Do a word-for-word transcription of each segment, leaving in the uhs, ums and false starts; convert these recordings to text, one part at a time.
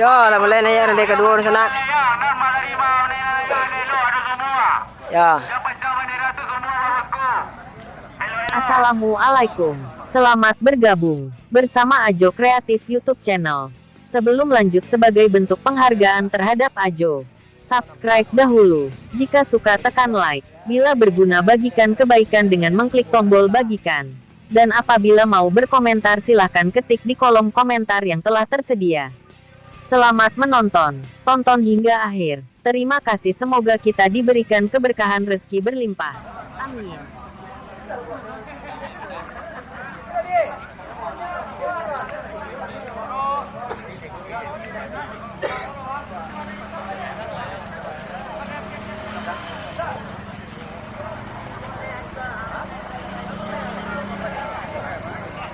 Yo, lah mulai naiak ronde kaduo dunsanak. Yo. Assalamualaikum. Selamat bergabung bersama Ajo Kreatif YouTube Channel. Sebelum lanjut, sebagai bentuk penghargaan terhadap Ajo, subscribe dahulu. Jika suka, tekan like. Bila berguna, bagikan kebaikan dengan mengklik tombol bagikan. Dan apabila mau berkomentar, silahkan ketik di kolom komentar yang telah tersedia. Selamat menonton. Tonton hingga akhir. Terima kasih. Semoga kita diberikan keberkahan, rezeki berlimpah. Amin.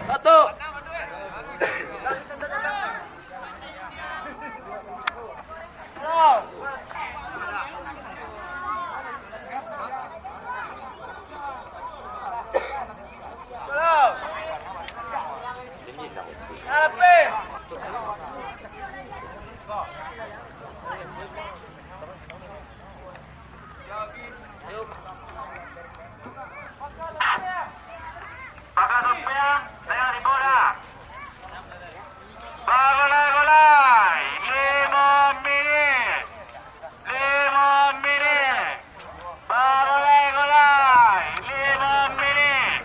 Satu. Pakai sampiang, tengah di bola. Bagulai-gulai, limo minit. Limo minit. Bagulai-gulai, limo minit.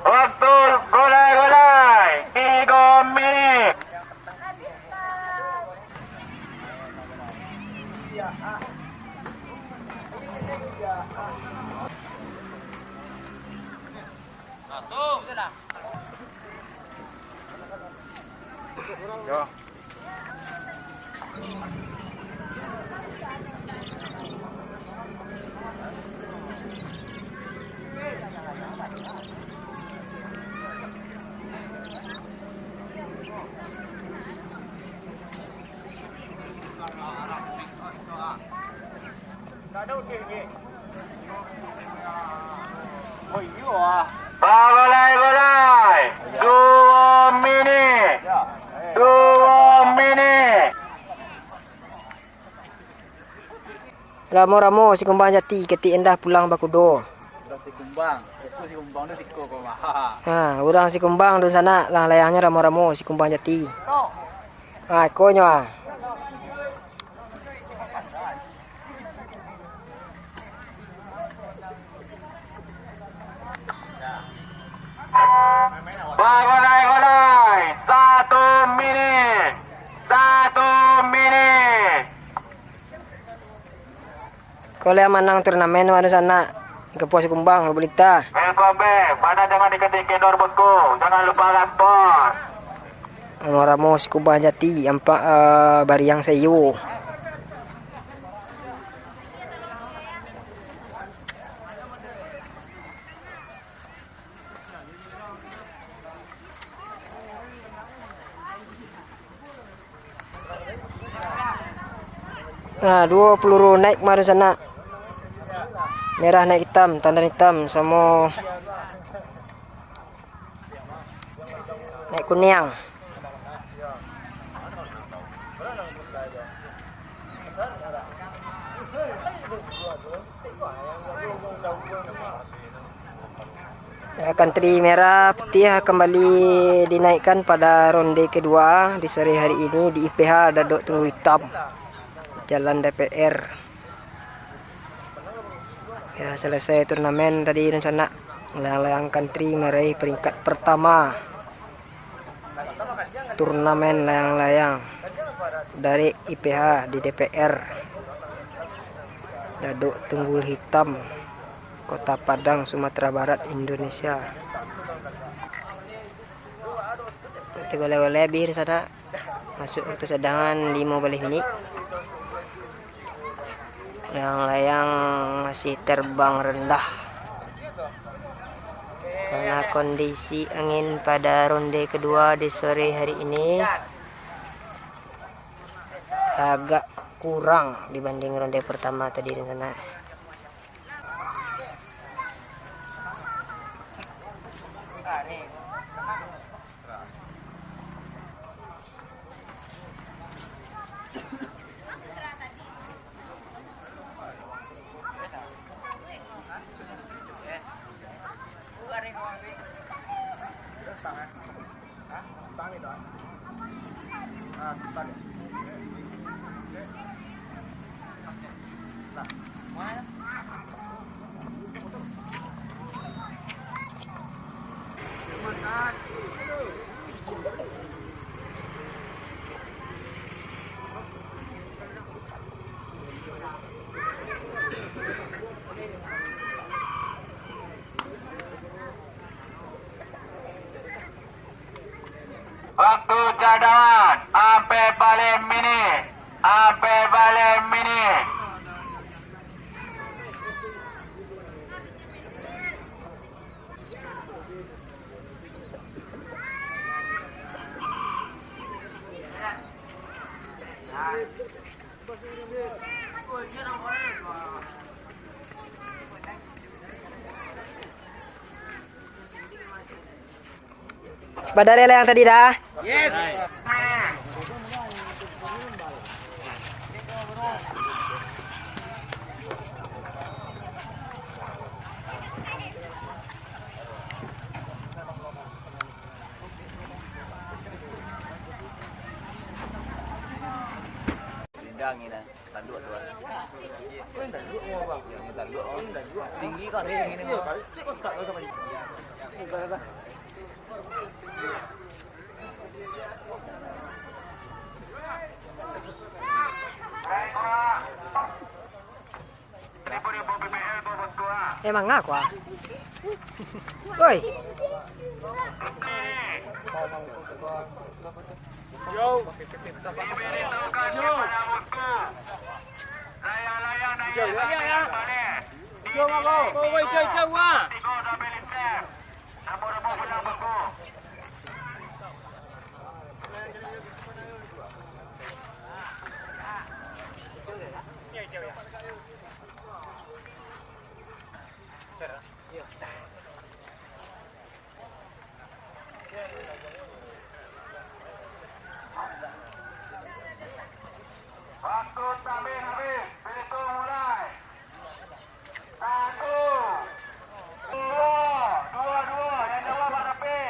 Waktu golai-golai, tigo minit. Bagulai-gulai, duo minit, duo minit. Ramo-ramo Sikumbang Jati, ketek indak pulang bakudo. Urang Sikumbang, itu Sikumbang tu siko ko mah. Ha, urang Sikumbang tu sanak, lah layangnyo ramo-ramo Sikumbang Jati. Ha, ikonyo ah. Bagulai-gulai, satu minit, satu minit. Kau lah manang turnamen wak dunsanak, Kapuas Kumbang, Balita. Welcome back. Panah jangan diketik kendor, bosku. Jangan lupa gaspol. Ramo-ramo Sikumbang Jati, ampak, eh, bariang saiyo. Nah, duo peluru naik kamarin sanak. Merah naik hitam, tandan hitam, samo naik kuniang. Ya, Country Merah Putih kembali dinaikkan pada ronde kedua di sore hari ini di I P H Dadok Tunggul Hitam, Jalan D P R. Ya, selesai turnamen tadi, dunsanak, Layang-Layang Country meraih peringkat pertama turnamen layang-layang dari I P H di D P R Dadok Tunggul Hitam, Kota Padang, Sumatera Barat, Indonesia. Tagoleh-goleh abih di sana. Masuk waktu cadangan limo baleh minik. Layang-layang masih terbang rendah. Karena kondisi angin pada ronde kedua di sore hari ini agak kurang dibanding ronde pertama tadi, dunsanak. Waktu cadangan, ampek baleh minik, ampek baleh minik. Badari lah yang tadi dah. Yes. Rindang ni dah. Tanduk tu lah. Yang tanduk, oh. Tinggi kan dia yang ini, oh. Emang aku ah. Oi. Waktu tambih habis, pintu mulai. Satu, duo, duo, duo, yang jawab harapi.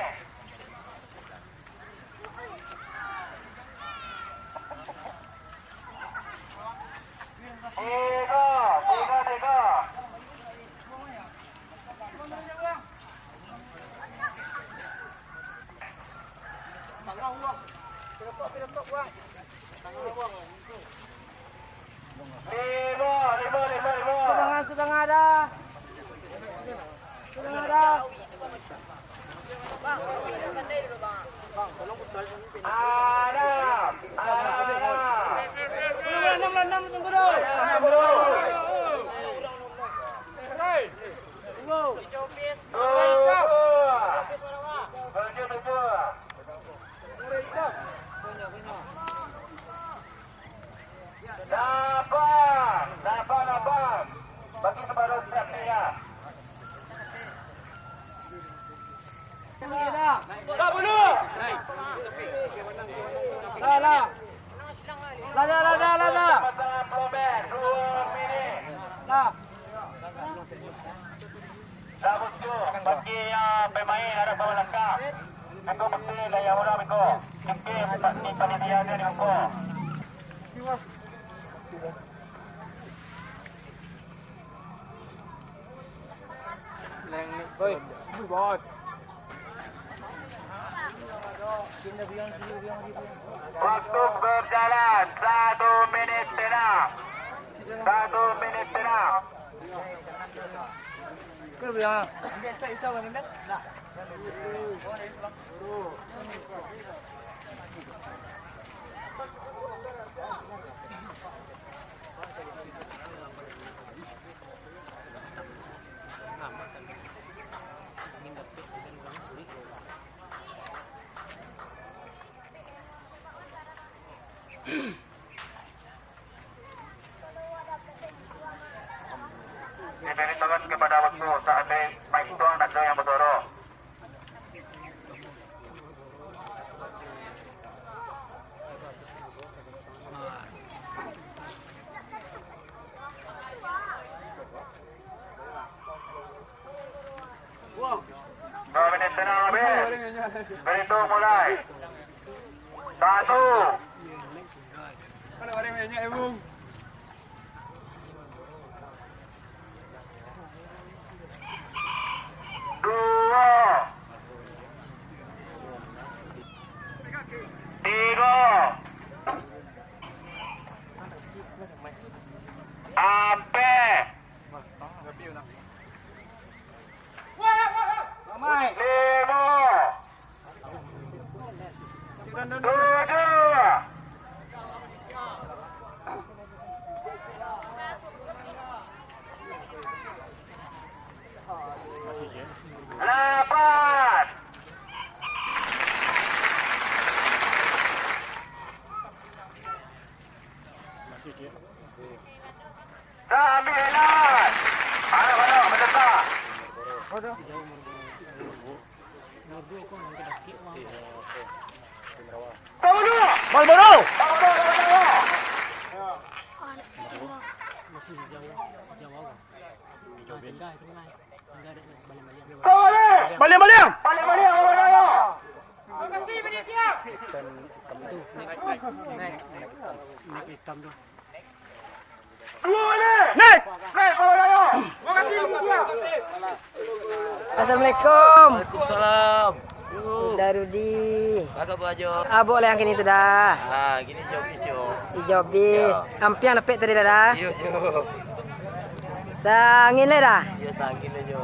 Tigo, tigo, tigo. Limo, limo, limo, limo. Subangan, subangan dah. Subangan dah. Adam, Adam. Enam, enam, enam, tunggu dulu. Adam, bro. Hei. Tunggu. Tujuh, tujuh. Tujuh, tujuh. Lapang, lapang, lapang. Bagi kepada Ustaz Lia. Lah, lah. Lah, lah, lah, lah, lah, lah. Lah. Bagi, ah, pemain harap bawa langkah. Beko betul daya orang beko. Mungkin di panitia dia di muka. Waktu berjalan satu minit setengah. Satu minit setengah. Diberitahukan kepada waktu saat ini, baik itu anak yang bersuara. Dua minit tenang habis. Berhitung mulai. Satu. Dua. Tiga. Ampek. Limo. Tujuh. Lapan. Sambilan. Anak-anak, peserta. Marlboro! Marlboro! Baliang, baliang! Baliang, baliang! Naik! Assalamualaikum. Waalaikumsalam. Uda Rudi. Baa kaba, Jo? Abok lah yang kini tu dah. Ah, kini Jobis, Jo. Di Jobis. Yo. Ampiang dapek tadi dah, dah. Iyo, Jo. Sangin lah dah. Iyo, sangin lah, Jo.